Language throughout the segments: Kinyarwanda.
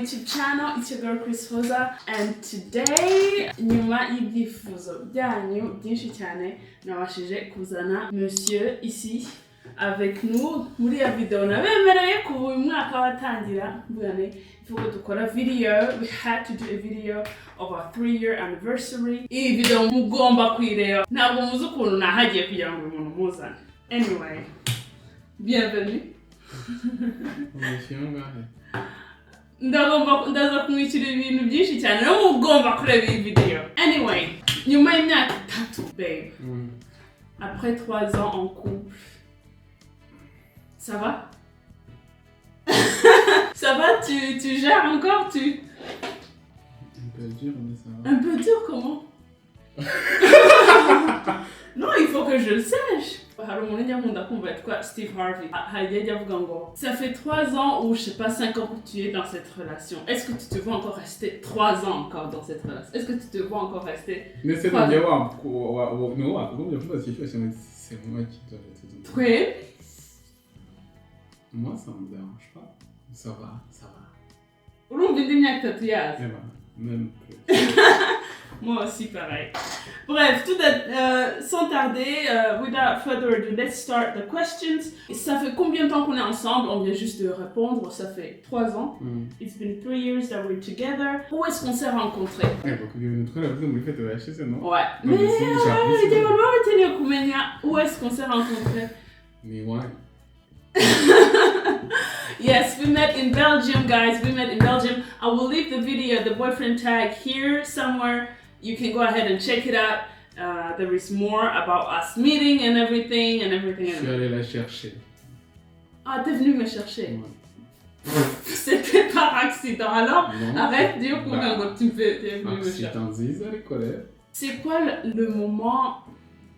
YouTube channel. It's your girl Chris Hoza, and today, nyuma y'ibyifuzo byanyu byinshi cyane, nabashije kuzana monsieur ici avec nous muri ya video nabemereye kuva uyu mwaka watangira, mvuga nti il faut que dukora video. We had to do a video of our 3-year anniversary. Iyi video mugomba kuyireba, ntabwo muzi ukuntu nahagiye kugira ngo uyu muntu muzane. Anyway, bienvenue. Umwishyura angahe? Ndagomba ndaza kumwishyura ibintu byinshi cyane, rero mugomba kureba iyi video. Anyway, nyuma y'imyaka 3, babe, après 3 ans en couple, ça va, ça va? Tu gères encore, tu Un peu dur, mais ça va. Un peu dur comment? Non, il faut que je le sache. Hari umuntu njya nkunda kumva yitwa Steve Harvey, hari igihe ajya avuga ngo ça fait 3 ans ou je sais pas, 5 ans que tu es dans cette relation, est-ce que tu te vois encore rester 3 ans encore dans cette relation? Est-ce que tu te vois encore rester Ndetse nijye wa wa niwe wakagombye kumbaza icyo kibazo, ngo c'est moi qui dois te demander. Twe Moi, ça me dérange pas. Ça va, ça va. Urumva indi myaka 3 yaza. Eh ben, même plus. Moi aussi, pareil. Bref, sans tarder, without further ado, let's start the questions. Ça fait combien de temps qu'on est ensemble? On vient juste de répondre, ça fait 3 ans. It's been 3 years that we're together. Où est-ce qu'on s'est rencontrés? Ego, ibyo bintu twarabivuze muri fête yashize, no? Ouais. Non, Mais mais si, j'ai appris igihe ça. abantu baba bakeneye kumenya où est-ce qu'on s'est rencontrés. Ni iwanyu. Yes, we met in Belgium, guys. We met in Belgium. I will leave the video, the boyfriend tag here somewhere. You can go ahead and check it out. There is more about us meeting and everything and everything. Je suis allé la chercher. Ah, t'es venu me chercher. Ouais. C'était par accident. Alors, Non. arrête de dire Bah, que tu me fais, t'es venu me chercher. Accident nziza ariko rero. C'est quoi le moment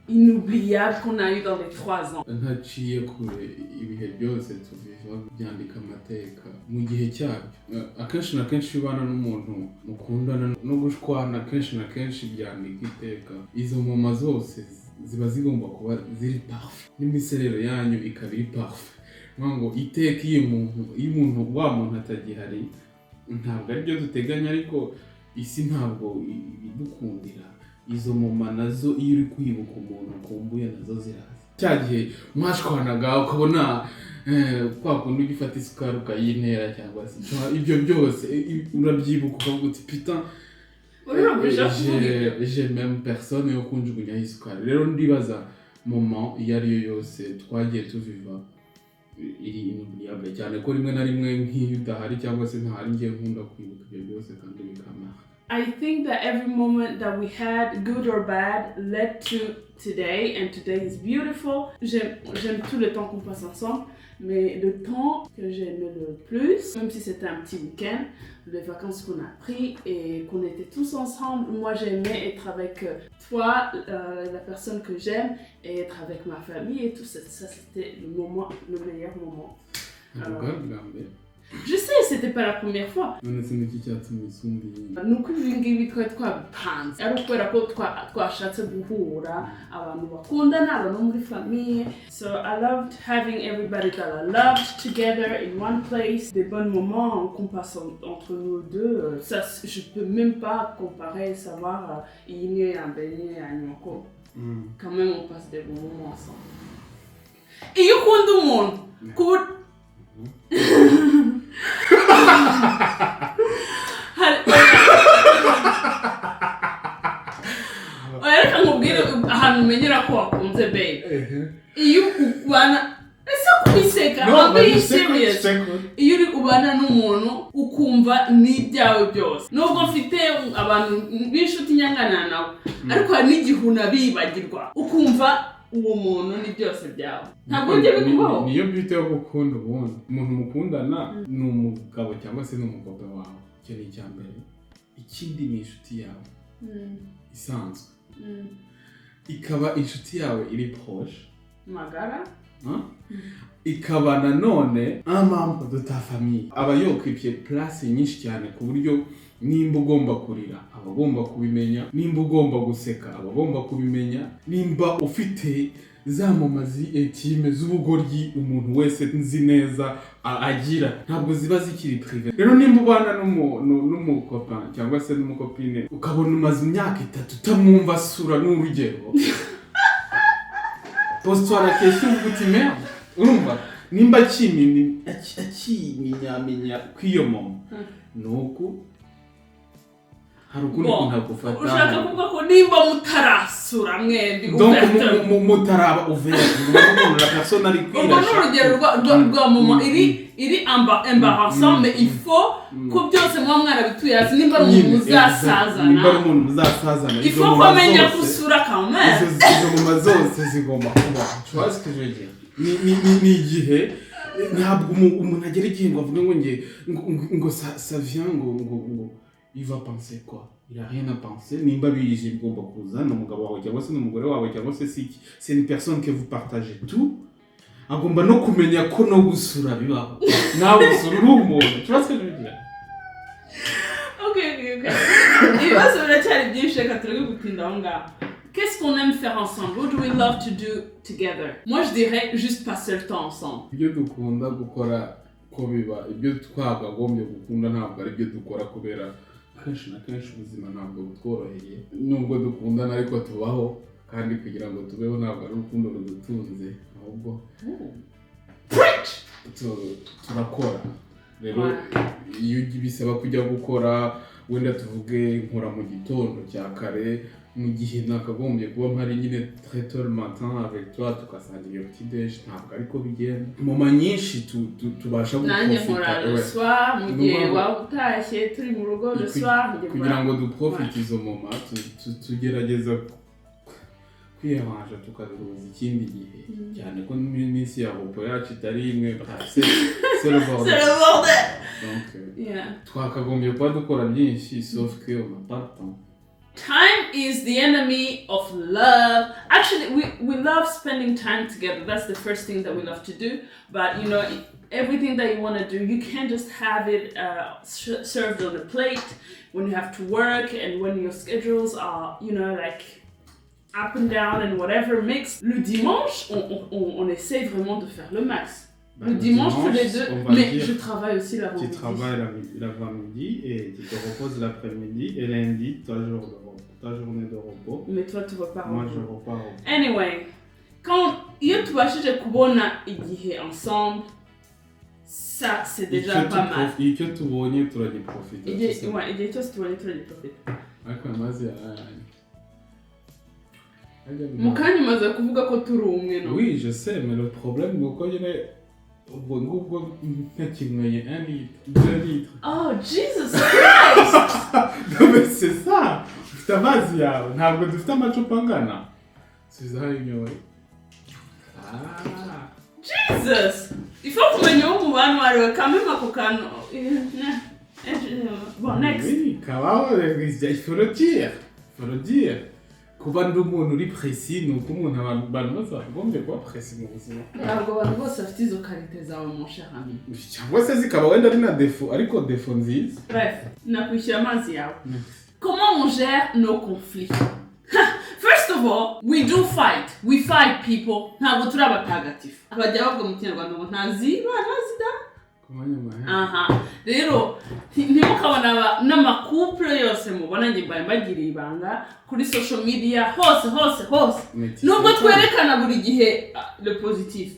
inoubliable qu'on a eu dans les 3 ans? Ntaciye kure, ibihe byose tubiva byandika amateka mu gihe cyabyo. Akenshi na kenshi iyo ubana n'umuntu mukundana, no gushwana kenshi na kenshi byandika iteka. Izo moments zose ziba zigomba kuba ziri parfait, n'imiserero yanyu ikaba iri parfait. Ni ngo iteka iyo umuntu wa muntu atagihari, ntabwo aribyo duteganya, ariko isi ntabwo ibidukundira. Izo moments nazo, iyo uri kwibuka umuntu ukumbuye, nazo ziraza. Cya gihe mwashwanaga, ukabona kwa kundi ujya ufata isukari ukayintera, cyangwa se ibyo byose urabyibuka ukavuga uti putain. Urabasha kuvuga ibyo. J'ai même personne yo kunjugunyaho isukari. Rero ndibaza moment iyo ari yo yose twagiye tuviva iri inoubliable, cyane ko rimwe na rimwe nk'iyo udahari cyangwa se ntahari, ngiye nkunda kwibuka ibyo byose kandi bikamara. I think that every moment that we had, good or bad, led to today, and today is beautiful. J'aime tout le temps qu'on passe ensemble, mais le temps que j'ai aimé le plus, même si c'était un petit week-end, les vacances qu'on a pris et qu'on était tous ensemble, moi j'aimais être avec toi, la personne que j'aime, et être avec ma famille et tout ça, ça c'était le moment, le meilleur moment. Ntabwo bwari ubwa mbere. Je sais, c'était pas la première fois. None se niki cyatumye isumba iyindi? Ni uko ibi ngibi twari twabipanze, ari ukubera ko twashatse guhura abantu bakundana, abantu bo muri famille. So I loved having everybody that I loved together in one place, des bons moments qu'on passe entre nous deux. Ça, je peux même pas comparer, savoir iyi niyo ya mbere, niyo ya nyuma, ko quand même on passe des bons moments ensemble. Iyo ukunda umuntu oya, reka nkubwire ahantu umenyera ko wakunze, babe. Iyo ubana, ese kubiseka? No, I'm being but serious. sekuru. Iyo uri ubana n'umuntu ukumva n'ibyawe byose, nubwo mfite abantu b'inshuti nyangana nawe, ariko hari n'igihe unabibagirwa, ukumva uwo muntu ni byose byawe. Ntabwo bijya bikubaho? Niyo beauté yo gukunda. Ubundi umuntu mukundana ni umugabo cyangwa se ni umukobwa wawe, icyo ni icya mbere. Ikindi ni inshuti yawe isanzwe, ikaba inshuti yawe iri proche, magara. Hein? Ikaba nanone un membre de ta famille. Aba yoccupye place nyinshi cyane, ku buryo nimba ugomba kurira aba agomba kubimenya, nimba ugomba guseka aba agomba kubimenya, nimba ufite Za moments intimes z'ubugoryi umuntu wese nzi neza agira ntabwo ziba zikiri privé. Rero nimba ubana n'umucopain cyangwa se n'umucopine, ukabona umaze imyaka 3 utamwumva asura, n'urugero, pose-toi la question, uvuga uti: "Merde." Urumva nimba akiminyaminya kw'iyo moment, ni uku hari ukundi Bon, kuntu agufata. Ushaka kuvuga ko nimba mutarasura mwembi Donc ouvertement. Mutaraba ouvert, umuntu, la personne ari Urwo ni kwirasha. Urugero rwa moment iri embarrassant, mais il faut ko byose muba mwarabituye hasi nimba ari umuntu Nyine, muzasazana. Nimba ari umuntu muzasazana, Il izo faut ko moments amenya zose, gusura quand même. Izo moments zose zigomba kubaho, tu vois ce que je veux dire? Ni igihe ntabwo umuntu agera igihe ngo avuge ngo nge ngo ça vient, ngo il va penser quoi? Il a rien à penser. Nimba bije bigomba kuza, ni umugabo wawe cyangwa se ni umugore wawe cyangwa se si c'est une personne que vous partagez tout, agomba no kumenya ko no gusura bibaho, nawe usura uri umuntu, tu vois ce que je veux dire? Ok. Ibibazo biracyari byinshi, reka tureke gutinda aho ngaho. Qu'est-ce qu'on aime faire ensemble? What do we love to do together? Moi, je dirais juste passer le temps ensemble. Ibyo dukunda gukora ko biba ibyo twakagombye gukunda, ntabwo ari byo dukora, kubera kenshi na kenshi ubuzima ntabwo butworoheye. Nubwo dukundana ariko tubaho, kandi kugira ngo tubeho ntabwo ari urukundo rudutunze, ahubwo Preach! Turakora. Rero iyo bisaba kujya gukora, wenda tuvuge nkora mu gitondo cya kare, mu gihe nakagombye kuba mpari nyine très tôt le matin avec toi, tugasangira iyo petit déj, ntabwo ariko bigenda. Moments nyinshi tubasha Nanjye nkora guprofita le ouais. soir, mu gihe Ni ukuvuga ngo waba utashye turi mu rugo le soir, njye kugira nkora. Ngo duprofite izo moments, tugerageza kwiyaranja tukabihuza ikindi gihe, cyane ko n'iminsi ya repos yacu itari imwe. Bref, c'est le bordel. C'est le bordel. Donc twakagombye kuba dukora byinshi, sauf que on n'a pas le temps. Time is the enemy of love. Actually, we love spending time together. That's the first thing that we love to do. But everything that you want to do, you can't just have it served on a plate when you have to work and when your schedules are, like up and down and whatever mix. Le dimanche, on essaie vraiment de faire le max. Bah, Le dimanche, tous les deux. On va Mais dire, je travaille aussi tu l'avant-midi. Travailles l'avant-midi et tu te reposes l'après-midi et lundi, ta journée de repos. Mais toi, tu repars Moi, en je repars au Anyway, quand iyo tubashije kubona igihe ensemble, ça c'est déjà Icyo pas mal. Icyo tubonye turagiprofita. Igihe Tu sais. Ouais, igihe cyose tubonye turagiprofita. Ariko amazi yarayanye. Mu kanya umaze kuvuga ko turi umwe, no? Oui, je sais, mais le problème ni uko nyine ubwo ngubwo ntakinyweye 1 litre, 2 litres. Oh Jesus Christ! Non mais c'est ça! Ufite amazi yawe, ntabwo dufite amacupa angana. Subizaho inyoye. Ah. Jesus! Il faut kumenya uwo mubano wariwe quand même, ako kantu. Bon, next. Oui, kabaho, il faut le dire. Il faut le dire. Kuba ndi umuntu uri précis ni uko umuntu, abantu bose bakagombye kuba précis mu buzima. Ntabwo abantu bose bafite izo qualité zawe, mon cher ami. Cyangwa se zikaba wenda ari na défaut, ariko défaut nziza. Bref, nakwishyura amazi yawe. Comment on gère nos conflits? First of all, we do fight. We fight, people. Ntabwo turi abatagatifu. Bajya bavuga mu Kinyarwanda ngo ntaziba ntazida. Ku mwanya mahera. Aha. Rero ntimukabona n'amacouple yose mubona, njye mbaye mbagiriye ibanga kuri social media hose hose hose. Nubwo twerekana buri gihe le positif,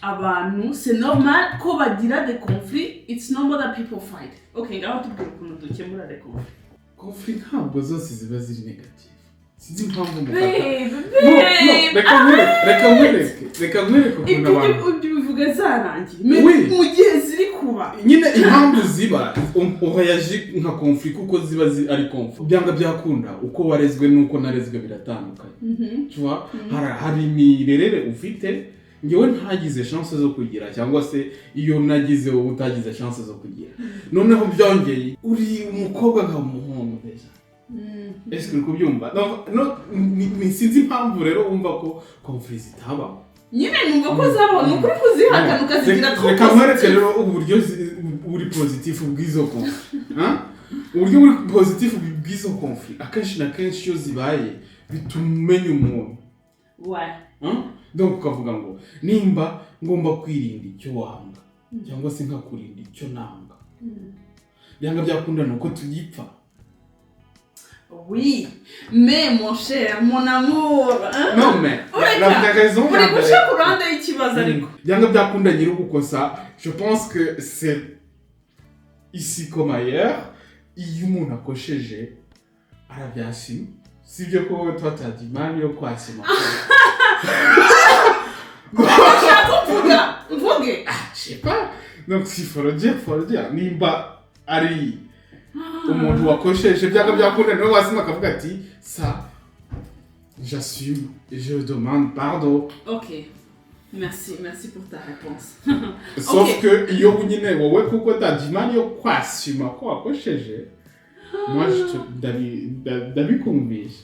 abantu c'est normal ko bagira des conflits. It's normal that people fight. Okay, ngaho tubwira ukuntu dukemura des conflits. Conflit ntabwo zose ziba ziri négative, sinzi impamvu mufata. Babe, No, no, babe, reka nkwereke ukuntu ibyo abantu ibyo bivuga zarangiye. Mais Oui. mu gihe ziri kuba Nyine impamvu ziba, on réagit nka conflit kuko ziba ari conflit. Byanga byakunda, uko warezwe n'uko narezwe biratandukanye, tu vois? Hari imirerere ufite ngewe ntagize chance zo kugira, cyangwa se iyo nagize wowe utagize chance zo kugira. Noneho byongeye uri umukobwa nkaba umuhungu déjà. Ese uri kubyumva? No, sinzi impamvu rero wumva ko conflit zitabaho. Nyine numva ko zabaho, ni ukuri kuzihakana ukazigira Reka trop reka nkwereke positive. Rero uburyo buri positif bw'izo conflit, hein? Uburyo buri positif bw'izo conflit, akenshi na kenshi iyo zibaye bituma umenya umuntu. Ouais. Hein? Donc ukavuga ngo nimba ngomba kwirinda icyo wanga cyangwa se nkakurinda icyo nanga, byanga byakunda ni uko tugipfa. Oui, mais mon cher, mon amour, hein? Non, mais Ureka. la vraie raison Uri ya mbere- guca ku ruhande y'ikibazo ariko. Byanga byakunda nyiri ugukosa. Je pense que c'est ici comme ailleurs, iyo umuntu akosheje arabyashima, sibyo ko wowe toi t'as du mal yo kwasima. Ushaka mvuga mvuge? Je sais pas. Donc s'il faut le dire, faut le dire. Nimba ari umuntu wakosheje, byanga byakunda niwe wasima akavuga ati: "Ça, j'assume et je demande pardon." Ok, merci, merci pour ta réponse. Sauf Ok. que iyo nyine wowe kuko t'as du mal yo kwasima ko wakosheje, moi je te ndabikumvisha.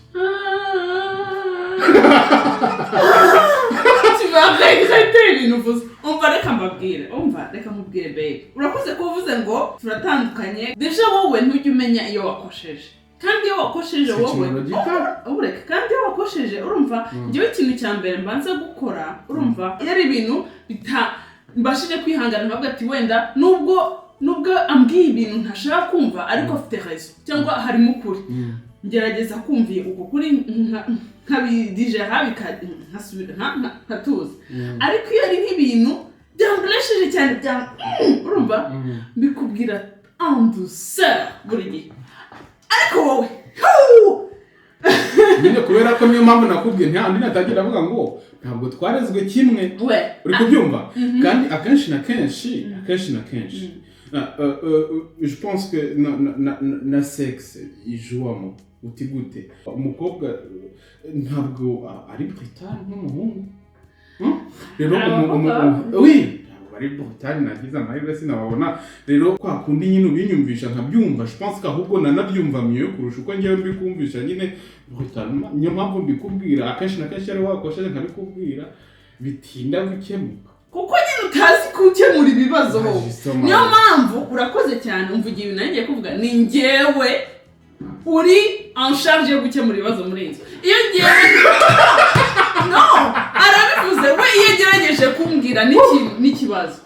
Tu vas regretter ibintu uvuze. Umva, reka mbabwire, umva, reka nkubwire, babe. Urakoze ko uvuze ngo turatandukanye. Déjà wowe ntujya umenya iyo wakosheje, kandi iyo wakosheje C'est wowe ikintu gito. Ureka, kandi iyo wakosheje, urumva, njyewe ikintu cya mbere mbanza gukora, urumva, iyo ari ibintu bita mbashije kwihangana, nkavuga ati wenda nubwo ambwiye ibintu ntashaka kumva, ariko afite raison cyangwa harimo ukuri, ngerageza kumva uko kuri, nkabidigera, nkasubira nkatuza. Ariko iyo ari nk'ibintu byamburesheje cyane, bya urumva, mbikubwira en douceur buri gihe, ariko wowe huu! Nyine kubera ko niyo mpamvu nakubwiye andi natangira avuga ngo ntabwo twarezwe kimwe. We. Uri kubyumva? Kandi akenshi na kenshi je pense que na sexe ijuwamo. Uti gute? Umukobwa ntabwo ari brutal nk'umuhungu. Rero Hari abakobwa oui, ntabwo bari brutal. Nagize amahirwe sinababona. Rero kwa kundi nyine ubinyumvisha nkabyumva, je pense ko ahubwo nanabyumva mieux kurusha uko ngewe mbikumvisha nyine brutalement. Niyo mpamvu mbikubwira akenshi na kenshi, ari wakosheje nkabikubwira, bitinda gukemuka. Kuko nyine utazi gukemura ibibazo wowe. Justement. Niyo mpamvu urakoze cyane, umvugiye ibintu nanjye kuvuga. Ni njyewe uri en charge yo gukemura ibibazo muri iyi nzu. Iyo ngewe, no, arabivuze we, iyo agerageje kumbwira n'ikibazo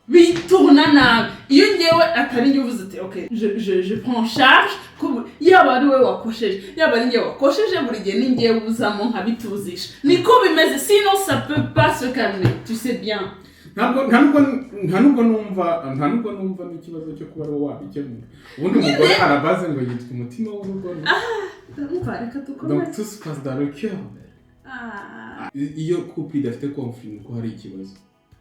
bituruna nabi. Iyo ngewe atari njye uvuze ati: "Ok, je prends en charge", ko yaba ari we wakosheje, yaba ari njyewe wakosheje, buri gihe ni njyewe uzamo nkabituzisha. Niko bimeze, sinon ça peut pas se calmer, tu sais bien. Ntabwo nta nubwo numva n'ikibazo cyo kuba ari wowe wabikemura. Ubundi umugore arabaze ngo yitwa umutima w'urugo. Umva, reka Donc dukomeze. tout se passe dans le cœur. Ah. Iyo couple idafite conflit, nuko hari ikibazo.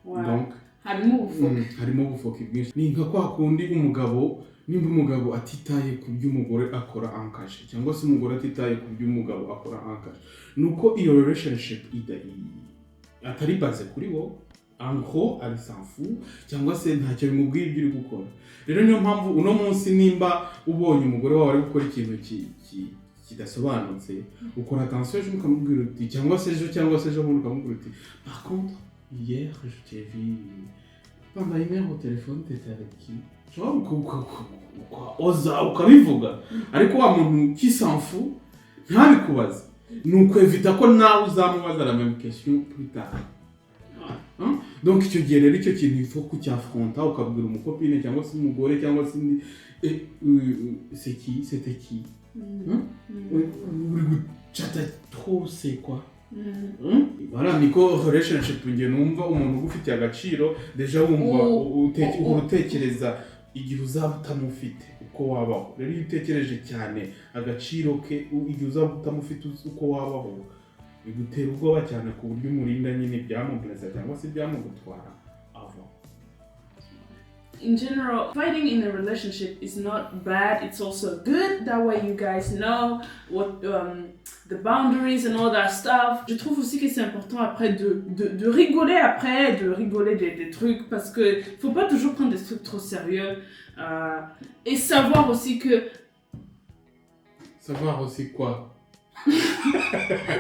Donc harimo ubufuka. Harimo ubufoki bwinshi. Ni nka kwa kundi umugabo, nimba umugabo atitaye ku byo umugore akora en cachette, cyangwa se umugore atitaye ku byo umugabo akora en cachette, ni uko iyo relationship atari basée kuri bo. En gros, ari s'en fout cyangwa se ntacyo bimubwiye ibyo uri gukora. Rero niyo mpamvu uno munsi nimba ubonye umugore wawe ari gukora ikintu kidasobanutse, ukora attention, ejo ukamubwira uti, cyangwa se ejo, cyangwa se ejo bundi ukamubwira uti: "Par contre, hier je t'ai vu pendant une heure au téléphone, t'étais avec qui?" Genre oza ukabivuga. Ariko wa muntu qui s'en fout ntabikubaze, ni ukwevita ko nawe uzamubaza la même question plus tard. Hein? Donc icyo gihe rero, icyo kintu il faut kucyafronta, ukabwira umucopine cyangwa se umugore cyangwa se indi: "C'est qui? C'était qui? Hein? Uri gucata trop, c'est quoi?" Voilà, niko relationship njye numva. Umuntu ugufitiye agaciro, déjà wumva uhora utekereza igihe uzaba utamufite uko wabaho. Rero iyo utekereje cyane agaciro ke, igihe uzaba utamufite uko wabaho, bigutera ubwoba cyane ku buryo umurinda nyine ibyamublesa cyangwa se ibyamugutwara ava. In general, fighting in a relationship is not bad. It's also good. That way, you guys know what the boundaries and all that stuff. Je trouve aussi que c'est important après de rigoler après, de rigoler des trucs parce que faut pas toujours prendre des trucs trop sérieux. Et savoir aussi que Savoir aussi quoi?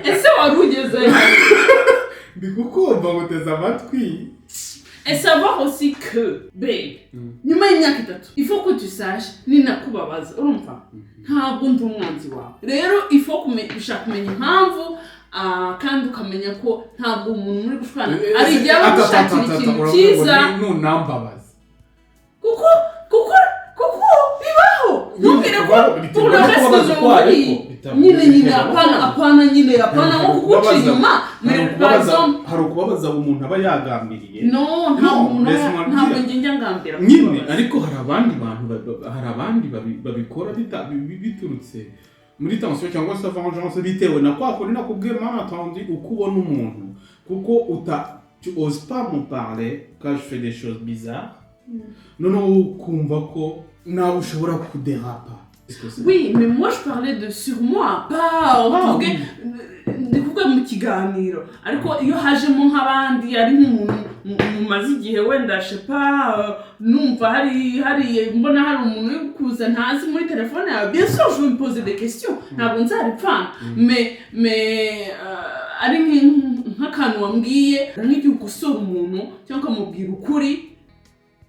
Ese wari ugeze? Ndi kukumva, nguteze amatwi. Et savoir aussi que, babe, nyuma y'imyaka 3, il faut que tu saches, ninakubabaza, urumva, ntabwo ndi umwanzi wawe. Rero il faut gushaka kumenya impamvu. Kandi ukamenya ko ntabwo umuntu muri gushwana ari igihe aba agushakira ikintu cyiza. Nunambabaza. Kuko bibaho, ntubwire ko Biterwa pour le no reste kubabaza de uko ariko, vie nyine apana nyine, apana nko kuguca inyuma, Hari mais par exemple hari ukubabaza umuntu aba yagambiriye. No, nta No, muntu laisse-moi ntabwo dire. njye njya ngambira Nyine kukubabaza. Ariko hari abandi bantu hari abandi babikora biturutse muri tension cyangwa se vengeance, bitewe na kwa kundi nakubwiye malentendu, uko ubona umuntu, kuko uta tu oses pas me parler quand je fais des choses bizarres, noneho ukumva ko nawe ushobora kudérapa. Oui, mais moi je parlais de sur moi, pas Ah, tuvuge ndi kuvuga mu kiganiro, ariko iyo hajemo nk'abandi, ari nk'umuntu mumaze igihe wenda, je sais pas, numva hari mbona hari umuntu uri kuza ntazi muri telefone yawe, bien sûr je vais me poser des questions, ntabwo nzabipfana, mais ari nk'akantu wambwiye, nk'igihe ukosora umuntu cyangwa ukamubwira ukuri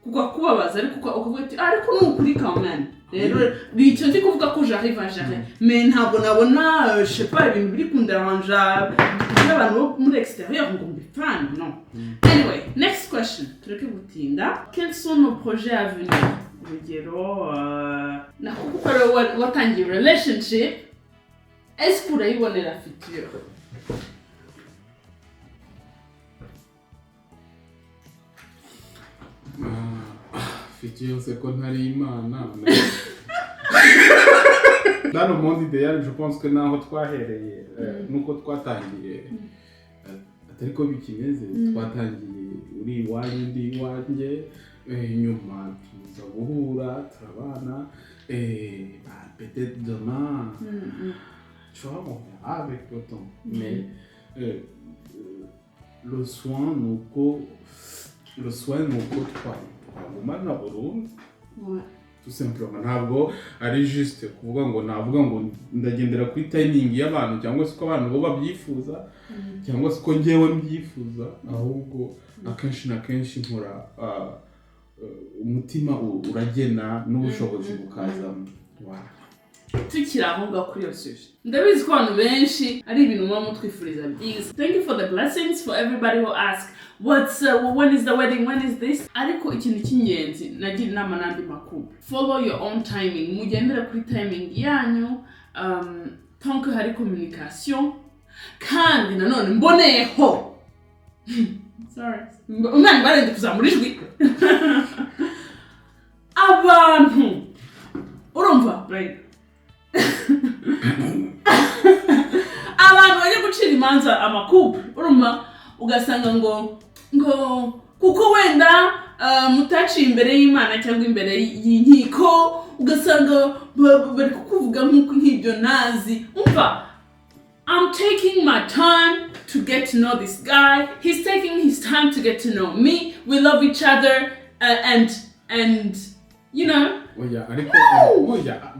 kukakubabaza, ariko ukavuga ati: "Ah, ariko ni ukuri quand même." Rero ni icyo ndi kuvuga ko j'arrive à gérer, mais ntabwo nabona je sais pas, ibintu biri kunderanja by'abantu bo muri extérieur ngo mbipfane, non. Anyway, next question, tureke gutinda. Quels sont nos projets à venir? Urugero, nako kuko rero watangiye relationship, est-ce que urayibonera futur? Ah, futur, c'est ko ntari Imana. Dans le monde idéal, je pense que naho twahereye, nuko twatangiye, atari ko bikimeze. Twatangiye uri iwanyu, ndi iwanjye, nyuma tuza guhura, turabana, bah, peut-être demain, tu vois, on verra avec le temps, mais le soin ni uko twagumana burundu. Tout simplement, ntabwo ari juste kuvuga ngo navuga ngo ndagendera kuri timing y'abantu, cyangwa se uko abantu bo babyifuza, cyangwa se uko njyewe mbyifuza, ahubwo akenshi na kenshi nkora umutima uragena n'ubushobozi bukazamo. Voilà. Tukiri aho ngaho kuri iyo sujet, ndabizi ko abantu benshi ari ibintu muba mutwifuriza byiza. Thank you for the blessings, for everybody who ask what's when is the wedding, when is this. Ariko ikintu cy'ingenzi nagira inama n'andi makuru: follow your own timing, mugendere kuri timing yanyu, tant que hari communication. Kandi nanone mboneyeho, sorry, umwana barende kuzamura ijwi, abantu urumva, right, abantu bajya gucira imanza amacouple, urumva, ugasanga ngo kuko wenda mutaciye imbere y'Imana cyangwa imbere y'inkiko, ugasanga bari kukuvuga nk'uko nk'ibyo ntazi. Umva, I'm taking my time to get to know this guy. He's taking his time to get to know me. We love each other, and Oya, ariko oya,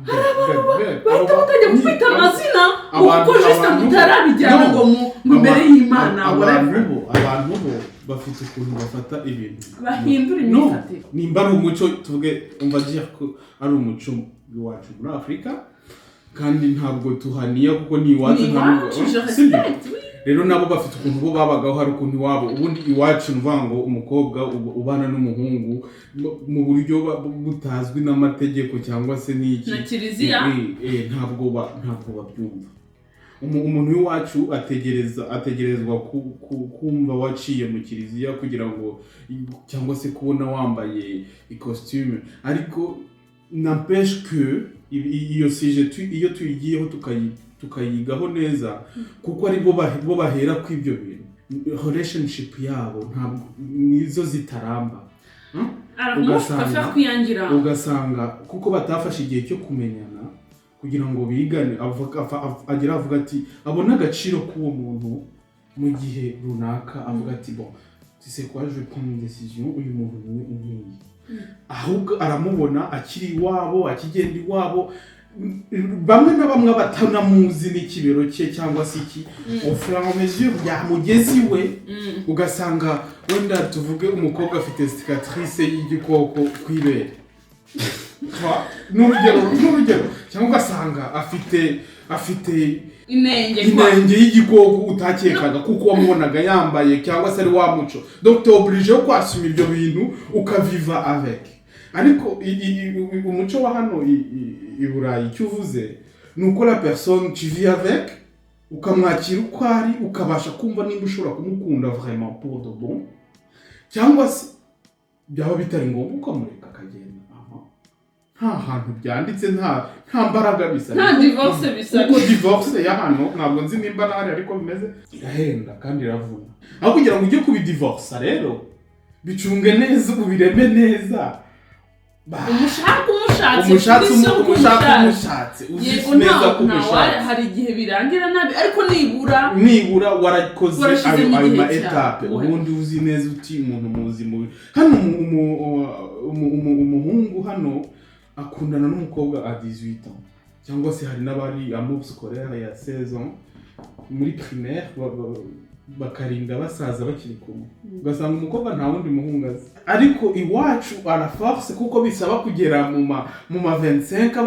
bahita batajya gufata amazina ngo kuko juste mutarabijyana ngo ngo imbere y'Imana, whatever. Abantu bo bafite ukuntu bafata ibintu. Bahindura No, imyifatire. Nimba ari umuco, tuvuge, umva dire ko ari umuco iwacu muri Afurika, kandi ntabwo tuhaniya kuko ni iwacu. Ni Ntabwo iwacu, je sibyo? respecte, oui. Rero nabo bafite ukuntu bo babagaho, hari ukuntu iwabo. Ubundi iwacu ni ukuvuga ngo umukobwa ubana n'umuhungu mu buryo butazwi n'amategeko cyangwa se n'iki Na kiliziya. Ntabwo babyumva. Umuntu w'iwacu ategerezwa kumva waciye mu kiliziya kugira ngo, cyangwa se kubona wambaye ikositimu. Ariko n'empêche que iyo sujet iyo tuyigiyeho tukayigaho neza, kuko ari bo bahera ku ibyo bintu, relationship yabo ntabwo nizo zitaramba. Alors moi, je préfère kwiyangira. Ugasanga kuko batafashe igihe cyo kumenyana kugira ngo bigane, agira avuga ati abone agaciro k'uwo muntu mu gihe runaka, avuga ati: "Bon, tu sais quoi, je vais prendre une décision, uyu muntu niwe unkwiye." Ahubwo aramubona akiri iwabo, akigenda iwabo, bamwe na bamwe batanamuzi n'ikibero cye cyangwa se iki, au fur et à mesure yamugeze iwe, ugasanga wenda tuvuge umukobwa afite cicatrice y'igikoko ku ibere. N'urugero, cyangwa ugasanga afite Inenge kwa. Inenge y'igikoko utakekaga, kuko wamubonaga yambaye cyangwa se ari wa muco. Donc t'es obligé yo kwasuma ibyo bintu, ukaviva avec. Ariko umuco wa hano i Burayi, icyo uvuze ni uko la personne tu vis avec, ukamwakira uko ari, ukabasha kumva nimba ushobora kumukunda vraiment pour de bon, cyangwa se byaba bitari ngombwa ukamureka akagenda. Aha nta hantu byanditse, nta mbaraga bisa. Nta divorce bisa. Kuko divorce ya hano, ntabwo nzi nimba nahari ariko bimeze, irahenda kandi iravuna. Aho kugira ngo ujye kubidivorsa rero, bicunge neza, ubireme neza. Umushaka umushatse. Umushatse. Kuri so. Umushaka. Umushatse. Umushatse uzi Yego. neza Nta ko nta umushatse. Hari igihe birangira nabi, ariko nibura nibura warakoze warashyizemo ayo ma igihe cyawe. étapes. Ubundi uzi neza uti umuntu muzi mubi hano umuhungu hano akundana n'umukobwa à 18 ans, cyangwa se hari n'abari amour scolaire ya 16 ans muri primaire, bakarinda basaza bakiri kumwe, ugasanga umukobwa nta wundi muhungu azi. Ariko iwacu à la force, kuko bisaba kugera mu ma 25,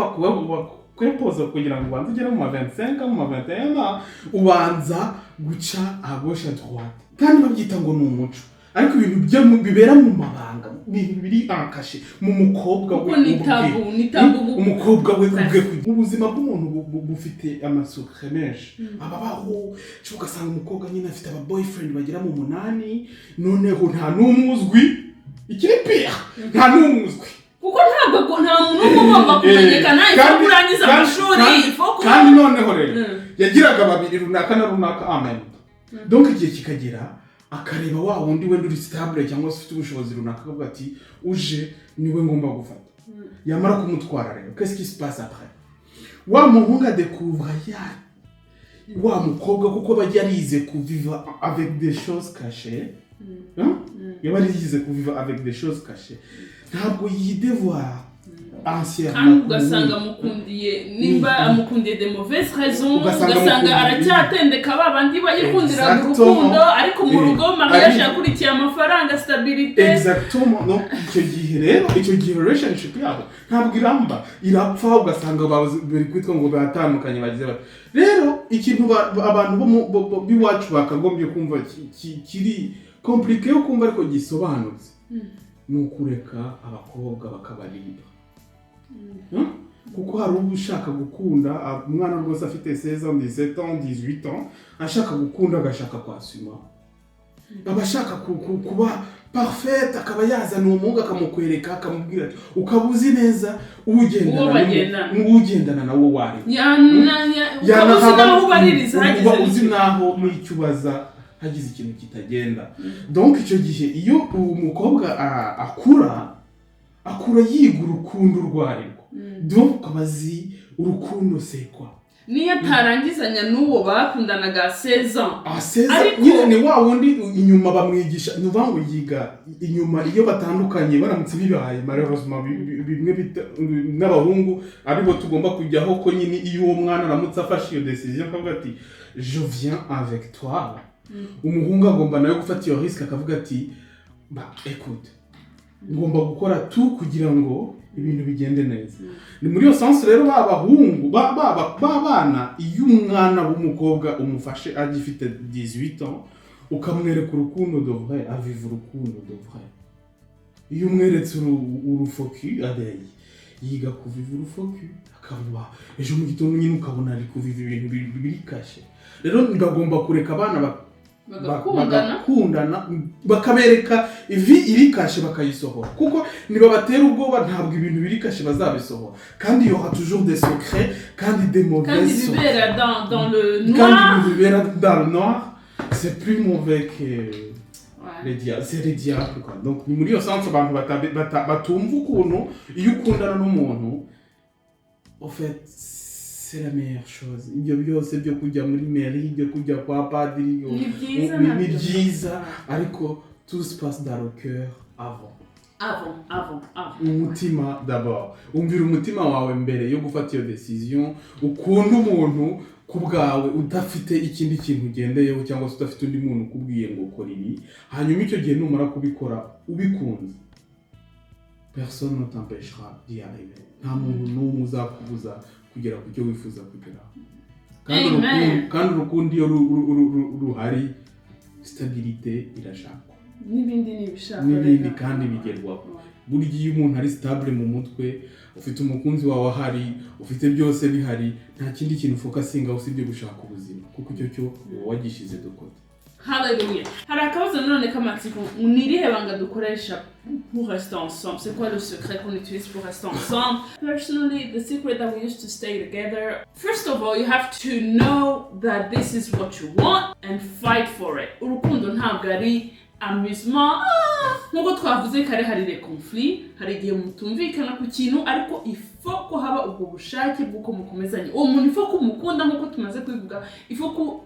bakwempoza kugira ngo ubanze ugere mu ma 25, mu ma 21, ubanza guca à gauche, à droite, kandi babyita ngo ni umuco. Ariko ibintu bibera mu mabanga, ibintu biri en cachette mu mukobwa we Kuko ni ubwe. tabou, ni tabou. Umukobwa we ubwe. Ubuzima bw'umuntu bufite amasecrets menshi ababaho. Cyangwa ugasanga umukobwa nyine afite aba boyfriend bagera mu munani, noneho nta n'umwe uzwi. Ikiri pire, nta n'umwe uzwi. Kuko ntabwo nta muntu n'umwe ugomba kumenyekana. Il faut kurangiza amashuri, il faut kuba Kandi noneho rero yagiraga babiri, runaka na runaka, amen. Donc igihe kikagera akareba wa wundi wenda uri stable cyangwa se ufite ubushobozi runaka, akavuga ati uje niwe ngomba gufata. Yamara kumutwara rero, qu'est-ce qui se passe après? Wa muhungu adécouvra ya wa mukobwa, kuko aba yarize kuviva avec des choses cachées. Hein? Yaba yarize kuviva avec des choses cachées, ntabwo yidévoila entièrement. Kandi ugasanga amukundiye, nimba amukundiye de mauvaises raisons. Ugasanga ugasanga aracyatendeka ba bandi bayikundiraga urukundo, ariko mu rugo mariage yakurikiye amafaranga, stabilité. Exactement. No icyo gihe rero, icyo gihe relationship yabo ntabwo iramba, irapfa. Ugasanga bari kwitwa ngo batandukanye, bagize bati. Rero ikintu abantu bo b'iwacu bakagombye kumva kiri compliqué yo kumva ariko gisobanutse, ni ukureka abakobwa bakaba libre. Kuko hari uba ushaka gukunda, umwana rwose afite 16 ans, 17 ans, 18 ans, ashaka gukunda, agashaka kwasuma, aba ashaka kuba parfaite, akaba yazana uwo muhungu akamukwereka, akamubwira ati, ukaba uzi neza ugendana Uwo bagendana. Ugendana nawo uwo ari we. Ukaba uzi n'aho ubaririza hagize Uba uzi n'ikintu. n'aho n'icyo ubaza hagize ikintu kitagenda. Donc icyo gihe iyo uwo mukobwa akura yiga urukundo urwo ari rwo. Donc akaba azi urukundo c'est quoi. Niyo atarangizanya n'uwo bakundanaga 16 ans. Aseza Ariko nyine ni wa wundi inyuma bamwigisha, ni ukuvuga ngo yiga inyuma. Iyo batandukanye, baramutse bibaye malheureusement, bimwe n'abahungu aribo tugomba kujyaho, ko nyine iyo uwo mwana aramutse afashe iyo décision akavuga ati "Je viens avec toi", umuhungu agomba nawe gufata iyo risque, akavuga ati "Bah écoute, ngomba gukora tu kugira ngo ibintu bigende neza." Ni muri iyo sens rero ba bahungu ba bana, iyo umwana w'umukobwa umufashe agifite 18 ans, ukamwereka urukundo de vrai, aviva urukundo de vrai. Iyo umweretse urufoki, adeyi yiga kuviva urufoki, akaba ejo mu gitondo nyine ukabona ari kuviva ibintu biri caché. Rero bagomba kureka abana bagakundana. Bagakundana, bakabereka vie iri cachée, bakayisohora, kuko nibabatera ubwoba ntabwo ibintu biri caché bazabisohora. Kandi il y aura toujours des secrets, kandi des kandi mauvais secrets. Bibera dans le Kandi noir. Ibintu bibera dans le noir, c'est plus mauvais que les diables, c'est les diables quoi. Donc ni muri iyo sens abantu batumva ukuntu iyo ukundana n'umuntu, en fait c'est la meilleure chose. Ibyo byose byo kujya muri mairie, byo kujya kwa padiri, Ni byiza ni nabyo. byiza, ariko tout se passe dans le cœur avant. Avant, avant, avant. Umutima d'abord. Umvira umutima wawe mbere yo gufata iyo décision. Ukunda umuntu ku bwawe, udafite ikindi kintu ugendeyeho, cyangwa se udafite undi muntu ukubwiye ngo kora ibi. Hanyuma icyo gihe numara kubikora ubikunze, Personne ne t'empêchera d'y arriver. Nta muntu n'umwe uzakubuza kugera ku cyo wifuza kugeraho. Kandi Amen. Kandi urukundo iyo ruhari, stabilité irashakwa. N'ibindi ni ibishaka. N'ibindi Reka. kandi bigerwaho. Burya iyo umuntu ari stable mu mutwe, ufite umukunzi wawe ahari, ufite byose bihari, nta kindi kintu ufocusinga usibye gushaka ubuzima, kuko icyo cyo uba wagishyize de côté. Hallelujah. Hari akabazo nanone k'amatsiko: ni irihe banga dukoresha pour rester ensemble? C'est quoi le secret qu'on utilise pour rester ensemble? Personally, the secret that we used to stay together, first of all, you have to know that this is what you want and fight for it. Urukundo ntabwo ari amusement. Nk'uko twavuze kare, hari les conflits, hari igihe mutumvikana ku kintu, ariko il faut ko haba ubwo bushake bw'uko mukomezanya uwo muntu. Il faut ko umukunda, nk'uko tumaze kubivuga. Il faut ko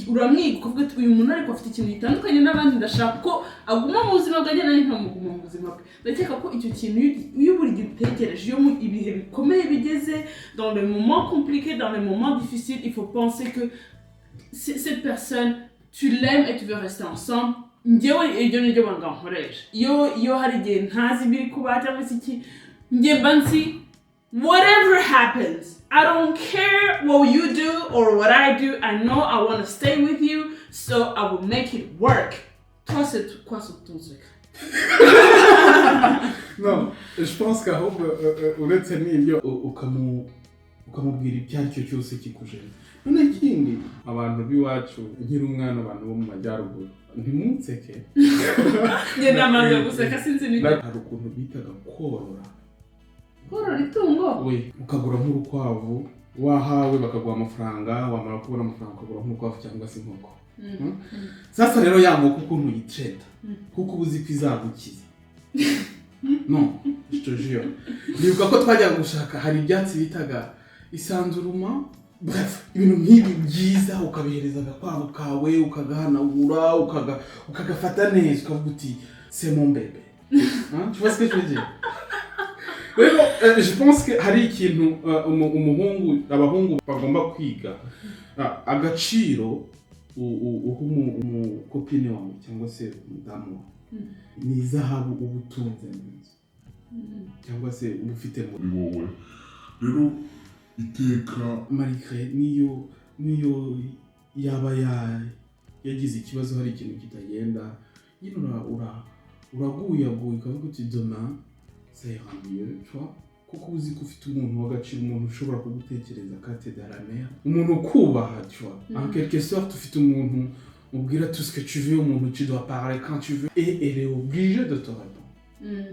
uramwiga, ukavuga ati: "Uyu muntu ariko afite ikintu gitandukanye n'abandi, ndashaka ko aguma mu buzima bwanjye, nanjye nkamuguma mu buzima bwe." Ndakeka ko icyo kintu iyo buri gihe utekereje, iyo mu ibihe bikomeye bigeze, dans les moments compliqués, dans les moments difficiles, il faut penser que cette personne, tu l'aimes et tu veux rester ensemble. Njyewe iryo ni ryo banga nkoresha. Iyo hari igihe ntazi ibiri kuba cyangwa se iki, njye mba nzi, whatever happens, I don't care what you do or what I do, I know I want to stay with you, so I will make it work. Toi, c'est quoi ton secret? Non, je pense ko ahubwo uretse n'ibyo, ukamubwira icyo ari cyo cyose kikujena. None ikindi, abantu b'iwacu, nkiri umwana, abantu bo mu majyaruguru, ntimunseke. Njye ndamaze guseka, sinzi n'ibyo. Hari ukuntu bitaga korora. Korora itungo? We, ukagura nk'urukwavu, wahawe, bakaguha amafaranga, wamara kubona amafaranga ukagura nk'urukwavu cyangwa se inkoko. Sasa rero ya nkoko ukuntu uyitreta, kuko uba uzi ko izagukiza. Non, je te jure, nibuka ko twajyaga gushaka, hari ibyatsi bitaga isanzuruma, bref, ibintu nk'ibi byiza, ukabihereza agakwavu kawe, ukagahanagura, ukagafata neza, ukavuga uti: "C'est mon bébé." Hein? Tu vois ce que je veux dire? Rero je pense que hari ikintu umuhungu, abahungu bagomba kwiga. Agaciro uha umucopine wawe cyangwa se umudamu wawe ni izahabu uba utunze mu nzu cyangwa se uba ufite muri wowe. Rero iteka malgré niyo yaba yagize ikibazo, hari ikintu kitagenda nyine, uraguyaguye, ukavuga uti: "Demain ça ira mieux", tu vois, kuko uzi ko ufite umuntu w'agaciro, umuntu ushobora kugutekereza kate de la mer, umuntu ukubaha, tu vois. En quelque sorte, ufite umuntu ubwira tout ce que tu veux, umuntu tu dois parler quand tu veux et elle est obligée de te répondre.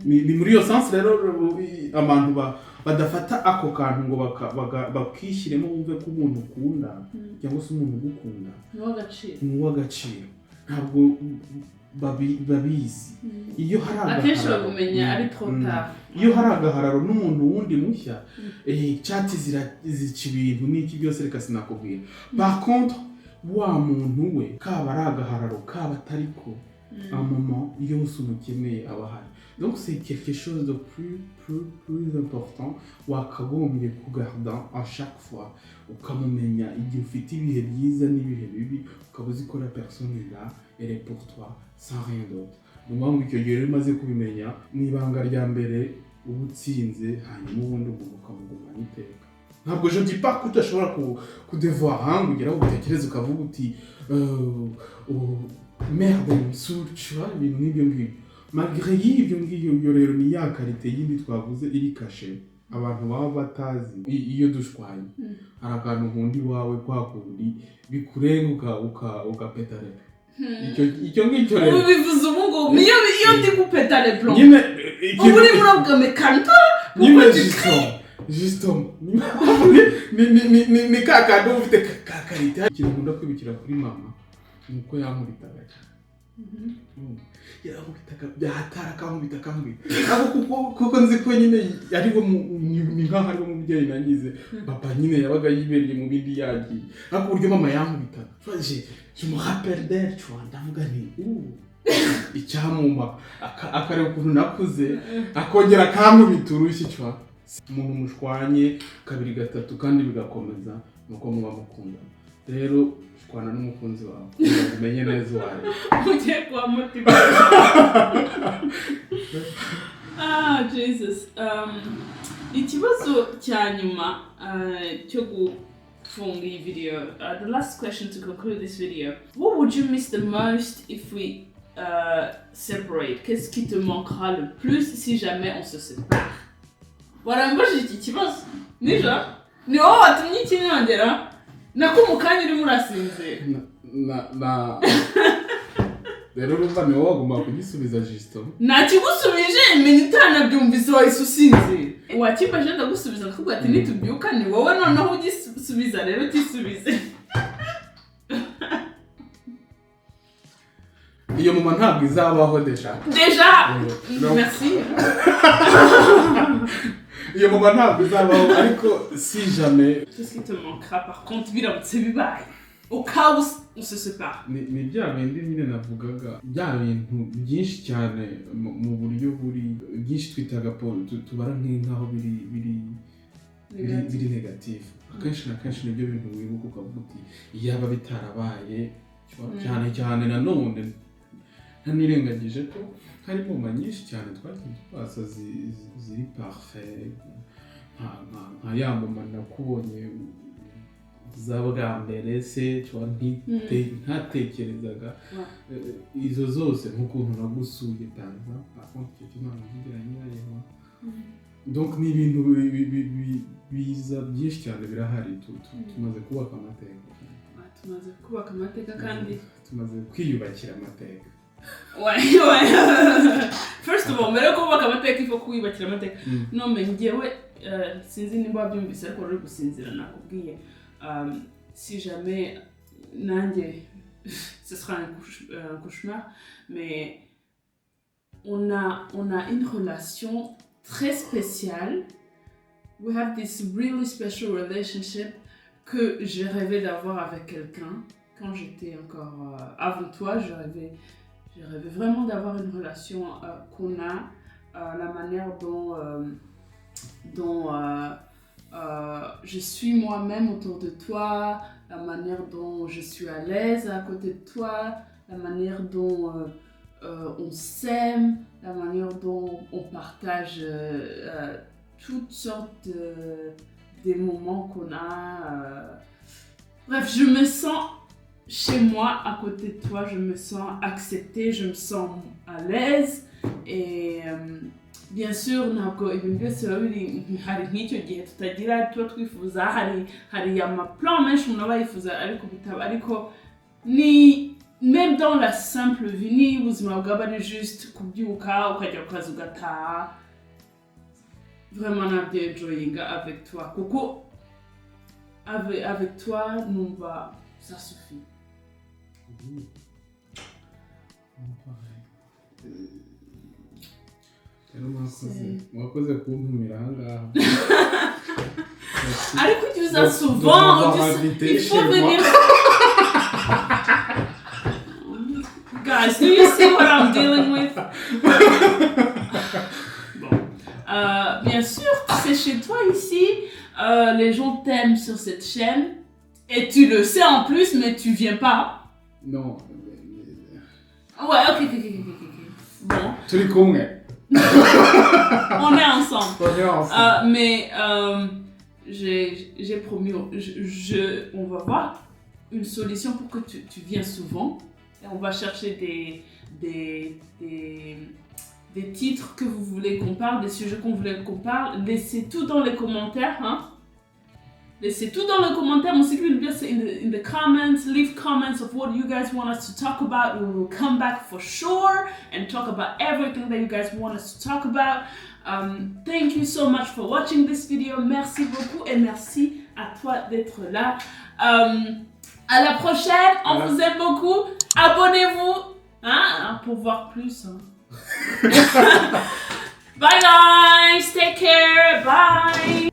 Ni muri iyo sens rero abantu badafata ako kantu ngo bakishyiremo, bumve ko umuntu ukunda cyangwa se umuntu ugukunda ni uw'agaciro. Ni uw'agaciro. Ntabwo babizi. Iyo hari Akenshi agahararo, babimenya ari trop tard. Iyo hari agahararo n'umuntu wundi mushya, chat zica ibintu n'iki byose, reka sinakubwira. Par contre, wa muntu we, kaba ari agahararo, kaba atari ko, un moment yose umukeneye aba ahari. Donc c'est quelque chose de plus plus plus important wakagombye kugarda à chaque fois, ukamumenya igihe ufite ibihe byiza n'ibihe bibi, ukaba uzi ko la personne est là, elle est pour toi, sans rien d'autre. Ni ukuvuga ngo icyo gihe rero umaze kubimenya, ni ibanga rya mbere uba utsinze, hanyuma ubundi umuntu ukamugumana iteka. Ntabwo, je dis pas ko udashobora kudevoir ngo ugere aho utekereza ukavuga uti oh, merde, msur, tu vois, ibintu nk'ibyo ngibyo. Malgré y'ibyo ngibyo, ibyo rero ni ya qualité yindi twavuze iri cachée abantu baba batazi. Iyo dushwanye, hari akantu nkunda iwawe, kwa kundi bikurenga ugapeta rero icyo ngicyo rero. Ubu bivuze ubu ngubu niyo iyo ndi gupeta les plombs. Nyine Ubu urimo uravuga mais calme-toi. Nyine Pourquoi tu justement ni ka kandi uba ufite ka qualité. Ikintu nkunda kwibukira kuri mama ni uko yankubitaga cyane. Yankubitaga byahatara, akankubita, akankubita, ariko kuko nzi ko nyine ariwo ni nkaho ariwo mubyeyi nagize. Papa nyine yabaga yibereye mu bindi, yagiye, ariko uburyo mama yankubitaga, je me rappelle d'elle, tu vois, ndavuga nti: "Ouh, icyamumpa akareba ukuntu nakuze, akongera akankubita urushyi", tu vois. Umuntu mushwanye kabiri, gatatu, kandi bigakomeza, nuko muba mukundana. Rero shwana n'umukunzi wawe kugira ngo umenye neza uwo ari we. Ugiye kuba motiva. Ah, Jesus. Ikibazo cya nyuma cyo gufunga iyi video, the last question to conclude this video: what would you miss the most if we separate? Qu'est-ce qui te manquera le plus si jamais on se sépare? Warambajije iki kibazo nijoro, ni wowe watumye ikinyongera nako mu kanya urimo urasinzira. Na rero urumva ni wowe wagomba kugisubiza justement. Nakigusubije, menya utanabyumvise, wahise usinzira. Wakimbaje ndagusubiza, ndakubwira ati nitubyuka ni wowe noneho ugisubiza, rero utisubize. Iyo moment ntabwo izabaho déjà. Déjà. No. Merci. Iyo moment ntabwo izabaho, ariko si jamais. Qu'est-ce qui te manquera par contre biramutse bibaye, au cas où on se sépare? Ni bya bindi nyine navugaga, bya bintu byinshi cyane mu buryo buri byinshi twitaga tubara nk'aho biri négatif. Akenshi na kenshi nibyo bintu wibuka ukavuga uti iyaba bitarabaye. Cyane cyane nanone ntanirengagije ko hari moment nyinshi cyane twagiye tupasa ziri parfait, nka ya moment nakubonye za bwa mbere se ntatekerezaga. Izo zose, nk'ukuntu nagusuye par exemple. Par contre icyo cyo ntabwo nzigera nyirareba. Donc ni ibintu biza byinshi cyane birahari. Tumaze kubaka amateka. Ah, tumaze kubaka amateka kandi. Tumaze kwiyubakira amateka. Ouais. First of all, mbere yo kubaka amateka, il faut kwiyubakira amateka. No, mais njyewe sinzi nimba wabyumvise ariko uri gusinzira, nakubwiye si jamais nanjye ce sera un cauchemar, mais on a une relation très spéciale. We have this really special relationship que j'ai rêvé d'avoir avec quelqu'un quand j'étais encore avant toi. Je rêvais vraiment d'avoir une relation qu'on a, la manière dont je suis moi-même autour de toi, la manière dont je suis à l'aise à côté de toi, la manière dont on s'aime, la manière dont on partage toutes sortes des moments qu'on a. Bref, je me sens chez moi à côté de toi, je me sens acceptée, je me sens à l'aise et bien sûr ntabwo ibintu byose biba biri hari nk'icyo gihe tutagira tuba twifuza, hari amaplan menshi umuntu aba yifuza ariko bitaba, ariko ni même dans la simple vie, ni ubuzima bwaba ari juste kubyuka ukajya ku kazi ugataha, vraiment nabyenjoyinga avec toi, kuko avec toi numva ça suffit. Pareil. Rero mwakoze kuntumira ahangaha. Merci. Ariko ujya uza De souvent, m'avoir ujya invité il faut chez moi. venir. Guys, do you see what I'm dealing with? Bon. Bien sûr, c'est chez toi ici. Les gens t'aiment sur cette chaîne. Et tu le sais en plus, mais tu viens pas. Non. Ouais, ok. Bon, Turi kumwe. On est ensemble. On est ensemble. Mais j'ai promis, on va voir une solution pour que tu viennes souvent. Et on va chercher des titres que vous voulez qu'on parle, des sujets qu'on voulait qu'on parle. Laissez tout dans les commentaires. Hein. Laissez tout dans les commentaires. Mon secret will be in the comments. Leave comments of what you guys want us to talk about. We will come back for sure and talk about everything that you guys want us to talk about. Thank you so much for watching this video. Merci beaucoup et merci à toi d'être là. À la prochaine. On vous aime beaucoup. Abonnez-vous, hein, pour voir plus. Hein. Bye guys. Take care. Bye.